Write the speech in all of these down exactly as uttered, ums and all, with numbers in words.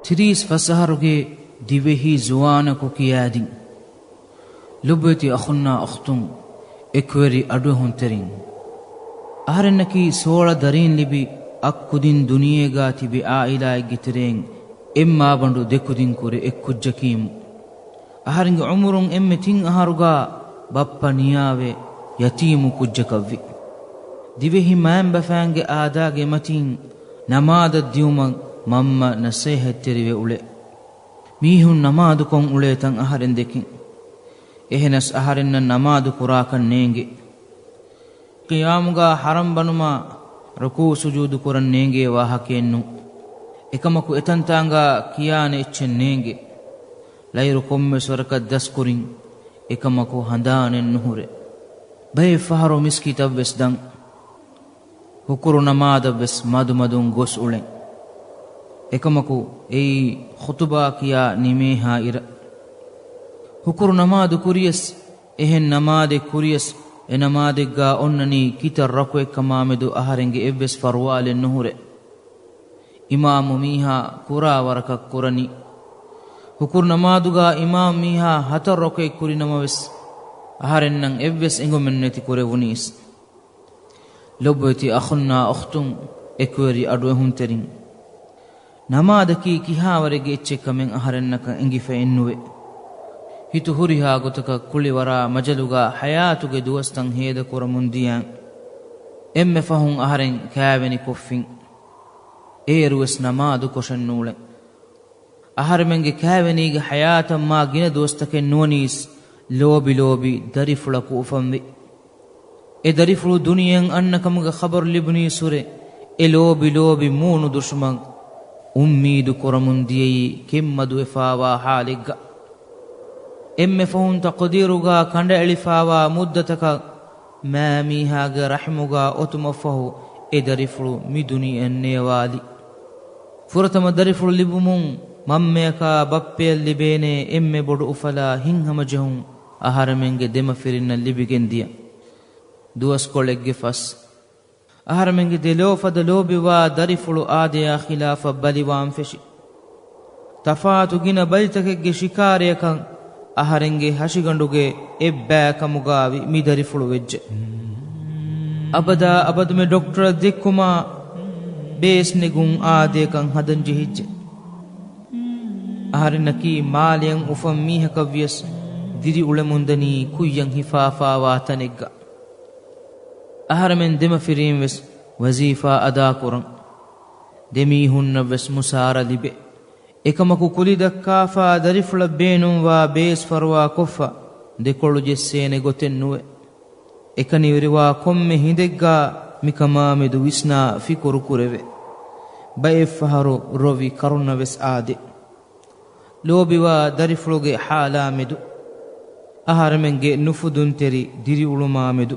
ތިރީސް ފަސް އަހަރުގެ ދިވެހި ޒުވާނަކު ކިޔާދިން. ލޮބުވެތި އަޚުންނާ އުޚްތުން، އެކުވެރި އަޑުއެހުންތެރިން. އަހަރެންނަކީ ސޯޅަ ދަރީން ލިބި އަށް ކުދިން ދުނިޔޭގާ ތިބި އާއިލާއެއްގެ ތެރެއިން އެއް މާބަނޑު ދެ ކުދިން ކުރެ އެއް ކުއްޖަކީމު. އަހަރެންގެ އުމުރުން އެންމެ ތިން އަހަރުގާ ބައްޕަ ނިޔާވެ ޔަތީމު ކުއްޖަކަށްވި. ދިވެހި މައިންބަފައިންގެ އާދާގެ މަތީން ނަމާދަށް ދިއުމަށް މަންމަ ނަސޭހަތްތެރިވެ އުޅޭ. މީހުން ނަމާދުކޮށް އުޅޭތަން އަހަރެން ދެކެން. އެހެނަސް އަހަރެންނަށް ނަމާދު ކުރާކަށް ނޭނގެ. ޤިޔާމުގާ ހަރަން ބަނުމާ ރުކޫ ސުޖޫދު ކުރަން ނޭނގޭ ވާހަކައެއް ނޫން. އެކަމަކު އެތަންތާނގާ ކިޔާނެ އެއްޗެއް ނޭނގެ. ލައިރު ކޮންމެސް ވަރަކަށް ދަސްކުރިން، އެކަމަކު ހަނދާނެއް ނުހުރޭ. ބައެއް ފަހަރު މިސްކިތަށްވެސް ދަން. ހުކުރު ނަމާދަށްވެސް މަދުމަދުން ގޮސް އުޅެން. އެކަމަކު އެއީ ޚުތުބާ ކިޔާ ނިމޭހާ އިރަށް. ހުކުރު ނަމާދު ކުރިޔަސް، އެހެން ނަމާދެއް ކުރިޔަސް، އެ ނަމާދެއްގާ އޮންނަނީ ކިތައް ރަކުޢަތްކަމާމެދު އަހަރެންގެ އެއްވެސް ފަރުވާލެއް ނުހުރޭ. އިމާމު މީހާ ކުރާ ވަރަކަށް ކުރަނީ. ހުކުރު ނަމާދުގާ އިމާމު މީހާ ހަތަރު ރަކުޢަތް ކުރި ނަމަވެސް، އަހަރެންނަށް އެއްވެސް އެނގުމެއް ނެތި ކުރެވުނީސް. ލޮބުވެތި އަޚުންނާ އުޚްތުން، އެކުވެރި އަޑުއެހުންތެރިން. ނަމާދަކީ ކިހާވަރެއްގެ އެއްޗެއްކަމެއް އަހަރެންނަކަށް އެނގިފައެއްނުވޭ. ހިތު ހުރިހާ ގޮތަކަށް ކުޅިވަރާ މަޖަލުގާ ޙަޔާތުގެ ދުވަސްތައް ހޭދަކުރަމުން ދިޔަން. އެންމެ ފަހުން އަހަރެން ކާވެނި ކޮށްފިން. އޭރުވެސް ނަމާދު ކޮށެއް ނޫޅެން. އަހަރެމެންގެ ކާވެނީގެ ޙަޔާތަށް މާ ގިނަ ދުވަސްތަކެއް ނުވަނީސް، ލޯބި ލޯބި ދަރިފުޅަކު އުފަންވި. އެ ދަރިފުޅު ދުނިޔެއަށް އަންނަ ކަމުގެ ޚަބަރު ލިބުނީސް ހުރެ، އެ ލޯބި ލޯބި މޫނު ދުށުމަށް އުއްމީދު ކުރަމުން ދިޔައީ ކެތްމަދުވެފާވާ ޙާލެއްގަ. އެންމެ ފަހުން ތަޤްދީރުގާ ކަނޑައެޅިފާވާ މުއްދަތަކަށް މާމީހާގެ ރަޙިމުގާ އޮތުމަށްފަހު އެ ދަރިފުޅު މި ދުނިޔެއަށް ނޭވާލި. ފުރަތަމަ ދަރިފުޅު ލިބުމުން މަންމަޔަކާ ބައްޕަޔަށް ލިބޭނޭ އެންމެ ބޮޑު އުފަލާ ހިތްހަމަޖެހުން އަހަރެމެންގެ ދެމަފިރިންނަށް ލިބިގެން ދިޔަ. ދުވަސްކޮޅެއްގެ ފަސް. އަހަރެމެންގެ ދެލޯފަދަ ލޯބިވާ ދަރިފުޅު އާދަޔާ ޚިލާފަށް ބަލިވާން ފެށި. ތަފާތު ގިނަ ބަލިތަކެއްގެ ޝިކާރަޔަކަށް އަހަރެންގެ ހަށިގަނޑުގެ އެއްބައި ކަމުގާވި މި ދަރިފުޅު ވެއްޖެ. އަބަދާ އަބަދުމެ ޑޮކްޓަރަށް ދެއްކުމާ ބޭސް ނެގުން އާދަޔަކަށް ހަދަން ޖެހިއްޖެ. އަހަރެންނަކީ މާލެއަށް އުފަން މީހަކަށްވިޔަސް ދިރިއުޅެމުންދަނީ ކުއްޔަށް ހިފާފާވާ ތަނެއްގަ. އަހަރެމެން ދެމަފިރީން ވެސް ވަޒީފާ އަދާކުރަން. ދެމީހުންނަށް ވެސް މުސާރަ ލިބޭ. އެކަމަކު ކުލި ދައްކާފާ ދަރިފުޅަށް ބޭނުންވާ ބޭސް ފަރުވާ ކޮށްފަ ދެކޮޅު ޖެއްސޭނެ ގޮތެއް ނުވޭ. އެކަނިވެރިވާ ކޮންމެ ހިނދެއްގާ މިކަމާމެދު ވިސްނާ ފިކުރު ކުރެވޭ. ބައެއްފަހަރު ރޮވި ކަރުނަވެސް އާދޭ. ލޯބިވާ ދަރިފުޅުގެ ޙާލާމެދު، އަހަރެމެންގެ ނުފުދުންތެރި ދިރިއުޅުމާމެދު،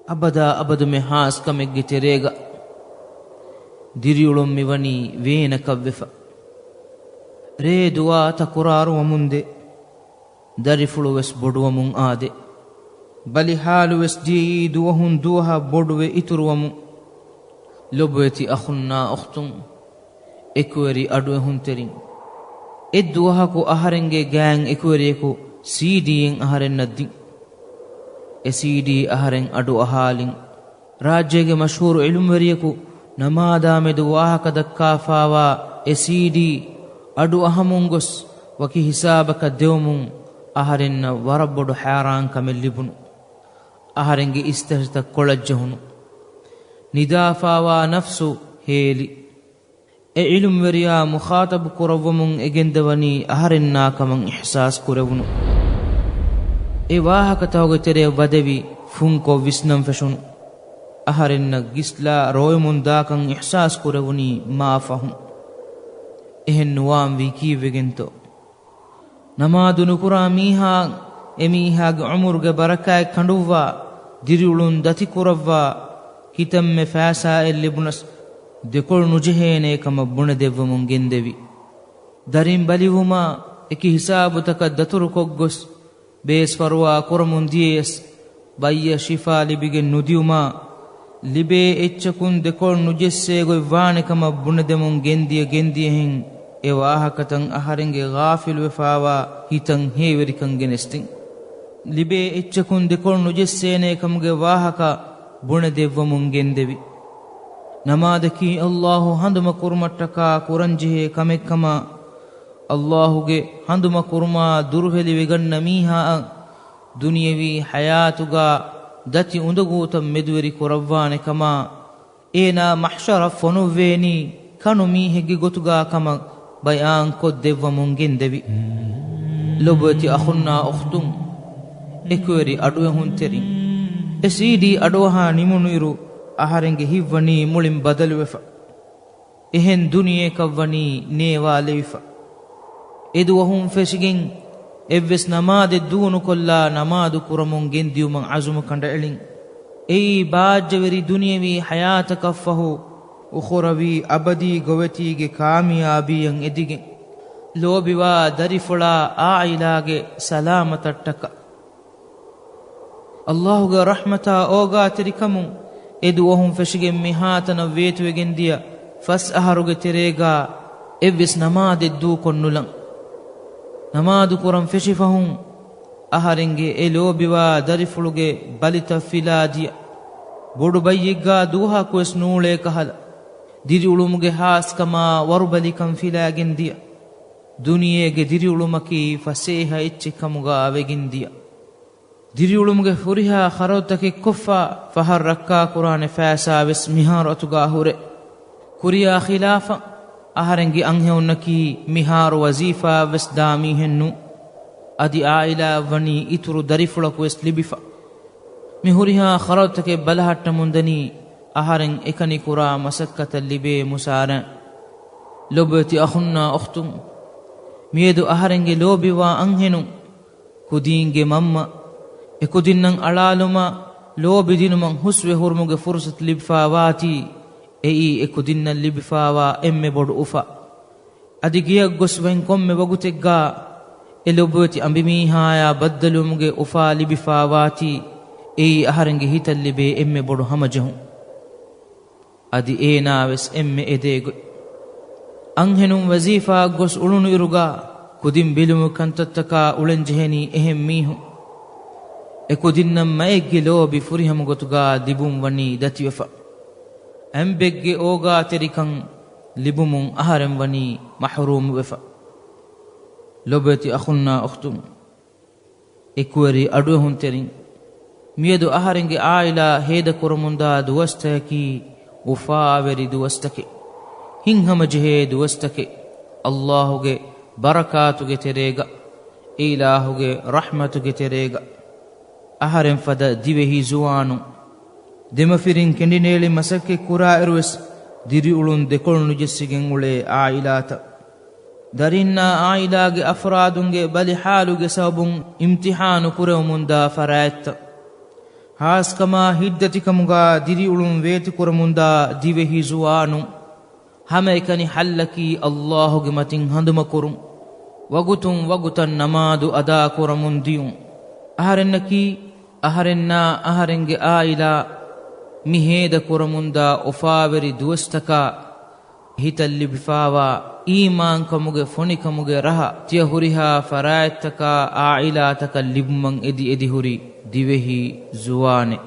އަބަދާ އަބަދުމެ ހާސްކަމެއްގެ ތެރޭގަ ދިރިއުޅުން މިވަނީ ވޭނަކަށްވެފަ. ރޭ ދުވާ ތަކުރާރުވަމުންދޭ. ދަރިފުޅުވެސް ބޮޑުވަމުން އާދޭ. ބަލި ހާލުވެސް ދިޔައީ ދުވަހުން ދުވަހަށް ބޮޑުވެ އިތުރުވަމުން. ލޮބުވެތި އަޚުންނާ އުޚްތުން، އެކުވެރި އަޑުއެހުންތެރިން. އެއްދުވަހަކު އަހަރެންގެ ގާތް އެކުވެރިޔަކު ސީޑީއެއް އަހަރެންނަށް ދިން. އެ ސީޑީ އަހަރެން އަޑު އަހާލިން. ރާއްޖޭގެ މަޝްހޫރު ޢިލްމުވެރިޔަކު ނަމާދާމެދު ވާހަކަ ދައްކާފާވާ އެ ސީޑީ އަޑު އަހަމުން ގޮސް ވަކި ހިސާބަކަށް ދެވުމުން އަހަރެންނަށް ވަރަށް ބޮޑު ޙައިރާންކަމެއް ލިބުނު. އަހަރެންގެ އިސްތަށިތައް ކޮޅަށްޖެހުނު. ނިދާފާވާ ނަފްސު ހޭލި. އެ ޢިލްމުވެރިޔާ މުޚާޠަބު ކުރައްވަމުން އެ ގެންދަވަނީ އަހަރެންނާ ކަމަށް އިޙްސާސް ކުރެވުނު. އެ ވާހަކަތަކުގެ ތެރެއަށް ވަދެވި ފުންކޮށް ވިސްނަން ފެށުނު. އަހަރެންނަށް ގިސްލާ ރޮވެމުން ދާކަން އިޙްސާސް ކުރެވުނީ މާ ފަހުން. އެހެން ނުވާން ވީ ކީއްވެގެންތޯ؟ ނަމާދު ނުކުރާ މީހާ، އެމީހާގެ ޢުމުރުގެ ބަރަކާތް ކަނޑުއްވާ، ދިރިއުޅުން ދަތިކުރައްވާ، ކިތަންމެ ފައިސާއެއް ލިބުނަސް، ދެކޮޅު ނުޖެހޭނޭ ކަމަށް ބުނެދެއްވަމުން ގެންދެވި. ދަރިން ބަލިވުމާ، އެކި ހިސާބުތަކަށް ދަތުރުކޮށްގޮސް، ބޭސް ފަރުވާ ކުރަމުން ދިޔަޔަސް، ބައްޔަށް ޝިފާ ލިބިގެން ނުދިޔުމާ، ލިބޭ އެއްޗަކުން ދެކޮޅު ނުޖެއްސޭ ގޮތް ވާނެ ކަމަށް ބުނެދެމުން ގެންދިޔަ ގެންދިޔަހެން، އެ ވާހަކަތައް އަހަރެންގެ ޣާފިލުވެފާވާ ހިތަށް ހޭވެރިކަން ގެނެސްދިން. ލިބޭ އެއްޗަކުން ދެކޮޅު ނުޖެއްސޭނޭ ކަމުގެ ވާހަކަ ބުނެދެއްވަމުން ގެންދެވި. ނަމާދަކީ ﷲ ހަނދުމަކުރުމަށްޓަކާ ކުރަންޖެހޭ ކަމެއްކަމަށް، ﷲ ގެ ހަނދުމަކުރުމާ ދުރުހެލިވެގަންނަ މީހާއަށް ދުނިޔެވީ ޙަޔާތުގާ ދަތި އުނދަގޫތައް މެދުވެރި ކުރައްވާނެ ކަމަށް، އޭނާ މަޙްޝަރަށް ފޮނުއްވޭނީ ކަނު މީހެއްގެ ގޮތުގާ ކަމަށް ބަޔާންކޮށްދެއްވަމުން ގެންދެވި. ލޮބުވެތި އަޚުންނާ އުޚްތުން، އެކުވެރި އަޑުއެހުންތެރިން، އެ ސީޑީ އަޑުއަހާ ނިމުނުއިރު އަހަރެންގެ ހިތްވަނީ މުޅިން ބަދަލުވެފަ. އެހެން ދުނިޔެއަކަށްވަނީ ނޭވާލެވިފަ. އެދުވަހުން ފެށިގެން އެއްވެސް ނަމާދެއް ދޫނުކޮށްލާ ނަމާދު ކުރަމުން ގެންދިޔުމަށް ޢަޒުމު ކަނޑައެޅިން. އެއީ ބާއްޖަވެރި ދުނިޔެވީ ޙަޔާތަކަށްފަހު އުޚުރަވީ އަބަދީ ގޮވަތީގެ ކާމިޔާބީއަށް އެދިގެން، ލޯބިވާ ދަރިފުޅާ ޢާއިލާގެ ސަލާމަތަށްޓަކާ. ﷲ ގެ ރަޙްމަތާ އޯގާތެރިކަމުން އެދުވަހުން ފެށިގެން މިހާތަނަށް ވޭތުވެގެންދިޔަ ފަސް އަހަރުގެ ތެރޭގާ އެއްވެސް ނަމާދެއް ދޫކޮށްނުލަން. ނަމާދު ކުރަން ފެށިފަހުން އަހަރެންގެ އެ ލޯބިވާ ދަރިފުޅުގެ ބަލިތައް ފިލާދިޔަ، ބޮޑު ބައްޔެއްގާ ދުވަހަކުވެސް ނޫޅޭ ކަހަލަ، ދިރިއުޅުމުގެ ހާސްކަމާ ވަރުބަލިކަން ފިލާގެންދިޔަ، ދުނިޔޭގެ ދިރިއުޅުމަކީ ފަސޭހަ އެއްޗެއް ކަމުގާ ވެގެންދިޔަ. ދިރިއުޅުމުގެ ފުރިހާ ޚަރަދުތަކެއް ކޮށްފަ ފަހަށް ރައްކާކުރާނެ ފައިސާވެސް މިހާރު އަތުގާ ހުރޭ. ކުރިޔާ ޚިލާފަށް އަހަރެންގެ އަންހެނުންނަކީ މިހާރު ވަޒީފާއަށްވެސް ދާ މީހެއް ނޫން. އަދި އާއިލާއަށްވަނީ އިތުރު ދަރިފުޅަކުވެސް ލިބިފަ. މި ހުރިހާ ޚަރަދުތަކެއް ބަލަހައްޓަމުންދަނީ އަހަރެން އެކަނި ކުރާ މަސައްކަތަށް ލިބޭ މުސާރަ. ލޮބުވެތި އަޚުންނާ އުޚްތުން، މިއަދު އަހަރެންގެ ލޯބިވާ އަންހެނުން ކުދީންގެ މަންމަ އެކުދިންނަށް އަޅާލުމަށް ލޯބި ދިނުމަށް ހުސްވެ ހުރުމުގެ ފުރުސަތު ލިބިފާވާތީ، އެއީ އެކުދިންނަށް ލިބިފާވާ އެންމެ ބޮޑު އުފާ. އަދި ގެޔަށް ގޮސް ވަން ކޮންމެ ވަގުތެއްގާ އެ ލޮބުވެތި އަނބިމީހާޔާ ބައްދަލުވުމުގެ އުފާ ލިބިފާވާތީ، އެއީ އަހަރެންގެ ހިތަށް ލިބޭ އެންމެ ބޮޑު ހަމަޖެހުން. އަދި އޭނާވެސް އެންމެ އެދޭގޮތް. އަންހެނުން ވަޒީފާއަށް ގޮސް އުޅުނުއިރުގާ ކުދިން ބިލުމުގެ ކަންތައްތަކާ އުޅެންޖެހެނީ އެހެން މީހުން. އެކުދިންނަށް މައެއްގެ ލޯބި ފުރިހަމަ ގޮތުގާ ލިބުން ވަނީ ދަތިވެފަ. އަނބެއްގެ އޯގާތެރިކަން ލިބުމުން އަހަރެން ވަނީ މަޙްރޫމުވެފަ. ލޮބުވެތި އަޚުންނާ އުޚްތުން، އެކުވެރި އަޑުއެހުންތެރިން، މިއަދު އަހަރެންގެ އާއިލާ ހޭދަކުރަމުންދާ ދުވަސްތަކަކީ އުފާވެރި ދުވަސްތަކެއް، ހިތްހަމަޖެހޭ ދުވަސްތަކެއް، ﷲ ގެ ބަރަކާތުގެ ތެރޭގަ، އިލާހުގެ ރަޙްމަތުގެ ތެރޭގަ. އަހަރެން ފަދަ ދިވެހި ޒުވާނުން، ދެމަފިރިން ކެނޑިނޭޅި މަސައްކަތް ކުރާއިރުވެސް ދިރިއުޅުން ދެކޮޅު ނުޖެއްސިގެން އުޅޭ އާއިލާތައް. ދަރިންނާ އާއިލާގެ އަފްރާދުންގެ ބަލި ޙާލުގެ ސަބަބުން އިމްތިޙާނު ކުރެވެމުންދާ ފަރާތްތައް. ހާސްކަމާ ހިތްދަތިކަމުގާ ދިރިއުޅުން ވޭތުކުރަމުންދާ ދިވެހި ޒުވާނުން. ހަމައެކަނި ޙައްލަކީ ﷲ ގެ މަތިން ހަނދުމަކުރުން. ވަގުތުން ވަގުތަށް ނަމާދު އަދާކުރަމުން ދިޔުން. އަހަރެންނަކީ، އަހަރެންނާ އަހަރެންގެ އާއިލާ މި ހޭދަކުރަމުންދާ އުފާވެރި ދުވަސްތަކާ ހިތަށް ލިބިފާވާ އީމާންކަމުގެ ފޮނިކަމުގެ ރަހަ ތިޔަ ހުރިހާ ފަރާތްތަކާ އާއިލާތަކަށް ލިބުމަށް އެދި އެދި ހުރި ދިވެހި ޒުވާނެއް.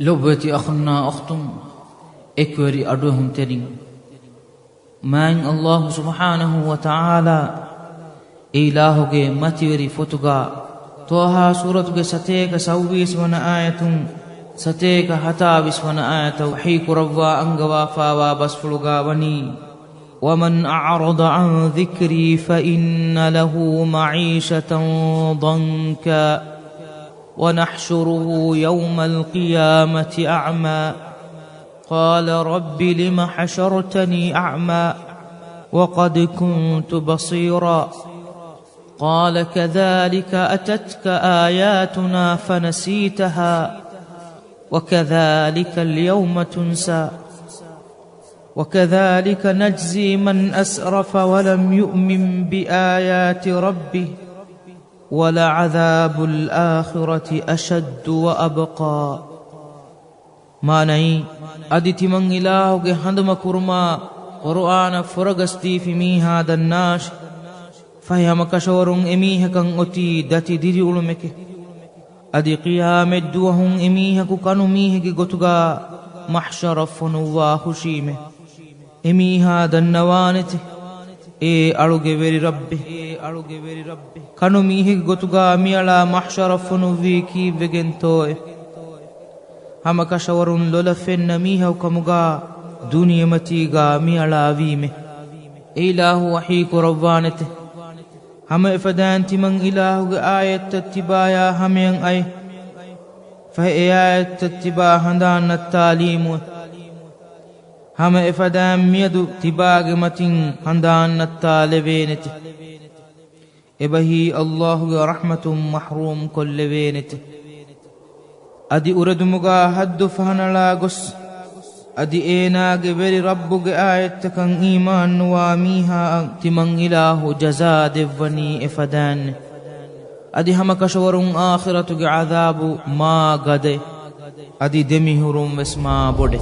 ލޮބުވެތި އަޚުންނާ އުޚްތުން، އެކުވެރި އަޑުއެހުންތެރިން، މާތް ﷲ ސުބްޙާނަހޫ ވަތަޢާލާ އިލާހުގެ މަތިވެރި ފޮތުގާ، ޠާހާ ސޫރަތުގެ ސަތޭކަ ސައުވީސް ވަނަ އާޔަތުން ސަތޭކަ ހަތާވީސް ވަނަ އާޔަތަށް ވަޙީ ކުރައްވާ އަންގަވާފާވާ ބަސްފުޅުގާ ވަނީ، ومن أعرض عن ذكري فإن له معيشة ضنكا ونحشره يوم القيامة أعمى قال رب لم حشرتني أعمى وقد كنت بصيرا قال كذلك أتتك آياتنا فنسيتها وكذلك اليوم تنسى وكذلك نجزي من أسرف ولم يؤمن بآيات ربه ولعذاب الآخرة أشد وأبقى. މާނައީ، އަދި ތިމަން އިލާހުގެ ހަނދުމަކުރުމާ ޤުރުއާނަށް ފުރަގަސްދީފި މީހާ ދަންނާށި! ފަހެ ހަމަކަށަވަރުން އެމީހަކަށް އޮތީ ދަތި ދިރިއުޅުމެކޭ. އަދި ޤިޔާމަތްދުވަހުން އެމީހަކު ކަނު މީހެއްގެ ގޮތުގާ މަޙްޝަރަށް ފޮނުއްވާ ހުށީމޭ. އެމީހާ ދަންނަވާނެތެ، އޭ އަޅުގެ ވެރި ރައްބޭ! ކަނު މީހެއްގެ ގޮތުގާ މިއަޅާ މަޙްޝަރަށް ފޮނުއްވީ ކީއްވެގެންތޯއޭ؟ ހަމަކަށަވަރުން ލޮލަށް ފެންނަ މީހަކު ކަމުގާ ދުނިޔެމަތީގާ މިއަޅާވީމޭ. އެއިލާހު ވަޙީ ކުރައްވާނެތެ، ހަމަ އެފަދައިން ތިމަން އިލާހުގެ އާޔަތްތައް ތިބާޔާ ހަމަޔަށް އައޭ. ފަހެ އެ އާޔަތްތައް ތިބާ ހަނދާން ނައްތާލީމުވެ. ހަމަ އެފަދައިން މިއަދު ތިބާގެ މަތިން ހަނދާން ނައްތާލެވޭނެތެ. އެބަހީ އައްލާހުގެ ރަޙްމަތުން މަޙްރޫމް ކޮށްލެވޭނެތެ. އަދި އުރެދުމުގާ ޙައްދު ފަހަނަޅާ ގޮސް، އަދި އޭނާގެ ވެރި ރައްބުގެ އާޔަތްތަކަށް އީމާންނުވާ މީހާއަށް ތިމަން އިލާހު ޖަޒާ ދެއްވަނީ އެފަދައިންނޭ. އަދި ހަމަކަށަވަރުން އާޚިރަތުގެ ޢަޛާބު މާ ގަދައޭ. އަދި ދެމިހުރުން ވެސް މާ ބޮޑޭ.